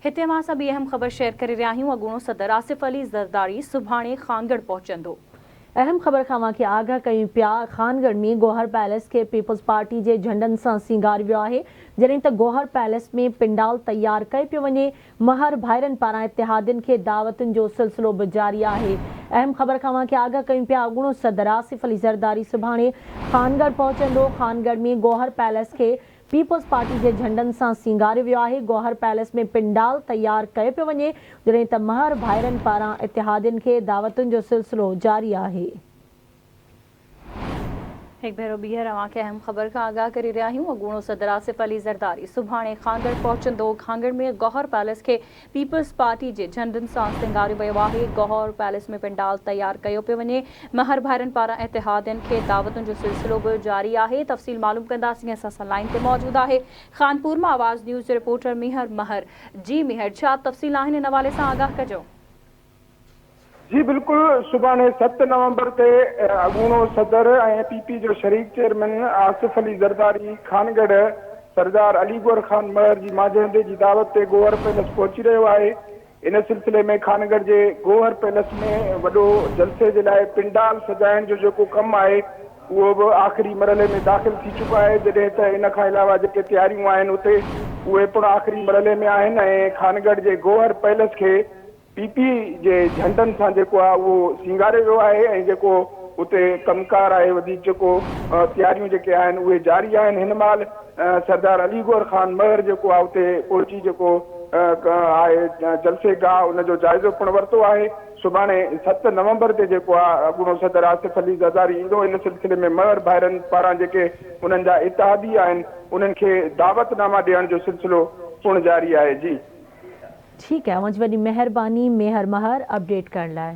هتي اوهان سان ٻي اهم خبر شيئر ڪري رهيا آهيون، اڳوڻو صدر آصف علي زرداري سڀاڻي خانڳڙهه پهچندو. اهم خبر کان اوهان کي آگاهه ڪيون پيا، خانڳڙهه ۾ گوهر پيلس کي پيپلز پارٽي جي جهنڊن سان سينگاريو ويو آهي، جڏهن ته گوهر پيلس ۾ پنڊال تيار ڪيو پيو وڃي، مهر ڀائرن پاران اتحادين کي دعوتن جو سلسلو به جاري آهي. اهم خبر کان اوهان کي آگاهه ڪيون پيا، اڳوڻو صدر آصف علي زرداري سڀاڻي خانڳڙهه پهچندو، خانڳڙهه ۾ گوهر پيلس کي پيپلز پارٽي جي جهنڊن سان سينگاريو ويو آهي، گوهر پيلس ۾ پنڊال تيار ڪيو پيو وڃي، جڏهن ته مهر ڀائرن پاران اتحادين کي دعوتن جو سلسلو جاري آهي. هڪ ڀيرو ٻيهر اوهان کي اهم خبر کان آگاهه ڪري رهيا آهيون، اڳوڻو صدر آصف علي زرداري سڀاڻي خانڳڙهه پهچندو، خانڳڙهه ۾ گوهر پيلس کي پيپلز پارٽي جي جهنڊن سان سينگاريو ويو آهي، گوهر پيلس ۾ پنڊال تيار ڪيو پيو وڃي، مهر ڀائرن پاران اتحادين کي دعوتن جو سلسلو به جاري آهي، تفصيل معلوم ڪنداسين، اسان سان لائين تي موجود آهي خانپور مان آواز نيوز جو رپورٽر ميهر مهر، جي ميهر ڇا تفصيل آهن ان حوالي سان آگاهه ڪجو. جي بلڪل سڀاڻي 7 نومبر تي اڳوڻو صدر ۽ پي پي جو شريڪ چيئرمين آصف علي زرداري خانڳڙهه سردار علي گوهر خان مهر جي مانجهندي جي دعوت تي گوهر پيلس پهچي رهيو آهي ان سلسلي ۾ خانڳڙهه جي گوهر پيلس ۾ وڏو جلسي جي لاء پنڊال سجائڻ جو جيڪو ڪم آهي اهو به آخري مرحلي ۾ داخل ٿي چڪو آهي جڏهن ته ان کان علاوه جيڪي تياريون آهن اتي اهي پڻ آخري مرحلي ۾ آهن ۽ خانڳڙهه جي گوهر پيلس کي پي پي جي جهنڊن سان جيڪو آهي اهو سينگاريو ويو آهي ۽ جيڪو اتي ڪم ڪار آهي وڌيڪ جيڪو تياريون جيڪي آهن اهي جاري آهن هن مهل سردار علي گوهر خان مهر جيڪو آهي اتي پهچي جيڪو آهي جلسي گاهه ان جو جائزو پڻ ورتو آهي سڀاڻي 7 نومبر تي جيڪو آهي اڳوڻو صدر آصف علي زرداري ايندو ان سلسلي ۾ مهر ڀائرن پاران جيڪي انهن جا اتحادي آهن انهن کي دعوت ناما ڏيڻ جو سلسلو پڻ جاري آهي جي. ٺيڪ آهي اوهان جي وڏي مهرباني ميهر مهر اپڊيٽ ڪرڻ لاء.